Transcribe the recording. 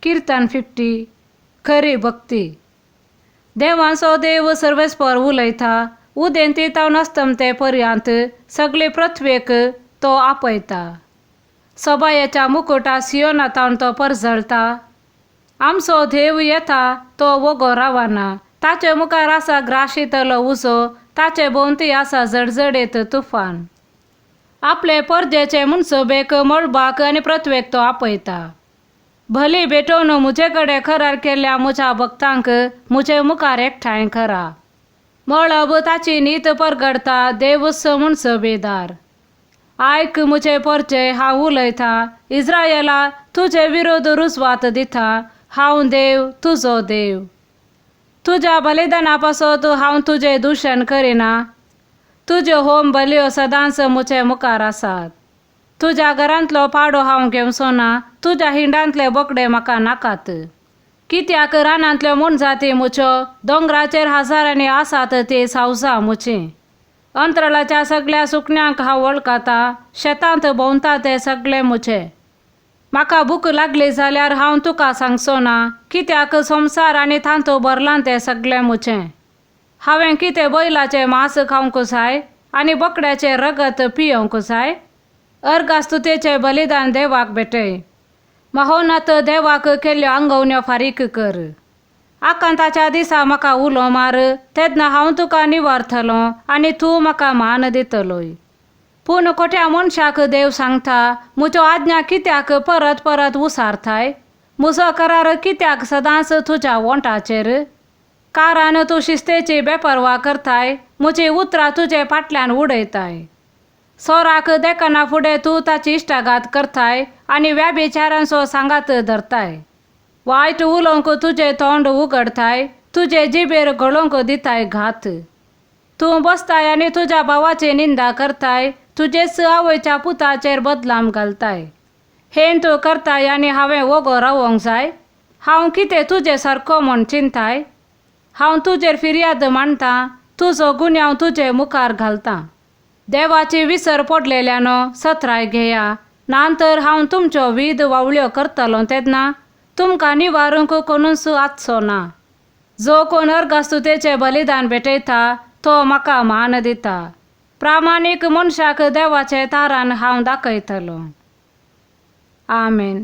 किर्तन 50. खरी भक्ती. देवांचो देव सर्वेस्पर उलयता, उदेंती तावन अस्तमते पर्यंत सगळे पृथ्वेक तो आपयता. सोबायेच्या मुकुटा सियोना तावन तो परजळता. आमचो देव येता तो वोगो रावना, ताचे मुखार आसा ग्राशितलो उजो, ताचे भोंवती आसा जडजडीत तुफान. आपले परजेचे मनसोबेक मळबाक आनी पृथ्वेक तो आपयता. भली भेटोवन म्हजे कडेन करार केल्ल्या म्हज्या भक्तांक म्हजे मुखार एकठांय करा. मळब ताची नीत परगडता, देवूच मनसोबेदार. आयक म्हजे परजे, हांव उलयतां, इज्रायला तुजे विरोध रुजवात दिता. हांव देव तुजो देव. तुज्या बलिदाना पासत हांव तुजें दुशण करिना. तुज्यो होम बलयो सदांच म्हजे मुखार आसात. तुज्या घरांतलो पाडो हांव घेवचो ना, तुज्या हिंडांतले बोकडे म्हाका नाकात. कित्याक रानांतल्यो मोनजाती म्हज्यो, दोंगराचेर हजारांनी आसात ती सावजां म्हजीं. अंतराळाच्या सगळ्या सुकण्यांक हांव वळखता, शेतांत भोंवता ते सगळे म्हजे. म्हाका भूक लागली जाल्यार हांव तुका सांगचो ना, कित्याक संवसार आनी तांतू भरलां तें सगळें म्हजें. हांवें कितें बैलाचें मांस खावंक जाय आनी बोकड्याचें रगत पियोवंक जाय? अर्गास्तुतेचें बलिदान देवाक भेटय, महोन्नत देवाक केल्ल्यो आंगवण्यो फारीक कर. आकांताच्या दिसा म्हाका उलो मार, तेन्ना हांव तुका निवारतलो आनी तूं म्हाका मान दितलोय. पूण खोट्या मनशाक देव सांगता, म्हज्यो आज्ञा कित्याक परत परत उसारताय? म्हजो करार कित्याक सदांच तुज्या वोंटाचेर? कारान तूं शिस्तेची बेपर्वा करताय, म्हजी उतरां तुजे फाटल्यान उडयताय. सोराक देखना फुडें तूं ताची इश्टागात करताय आनी व्याभिचारांचो सांगात धरताय. वायट उलोवंक तुजें तोंड उगडताय, तुजे जिबेर घोळोवंक दिताय घात. तूं बसताय आनी तुज्या भावाची निंदा करताय, तुजेच आवयच्या पुताचेर बदलाम घालताय. हें तूं करताय आनी हांवें वोगो रावोंक जाय? हांव कितें तुजे सारको म्हूण चिंताय? हांव तुजेर फिर्याद मांडटा, तुजो गुन्यांव तुजे मुखार घालतां. देवाची विसर पडलेल्यानो सत्राय घेया, ना तर हांव तुमच्यो वीद वावळ्यो करतलो तेन्ना तुमकां निवारूंक कोणूच आसचो ना. जो कोण अर्गास्तुतेचें बलिदान भेटयता तो म्हाका मान दिता. प्रामाणीक मनशाक देवाचें तारान हांव दाखयतलो. आमेन.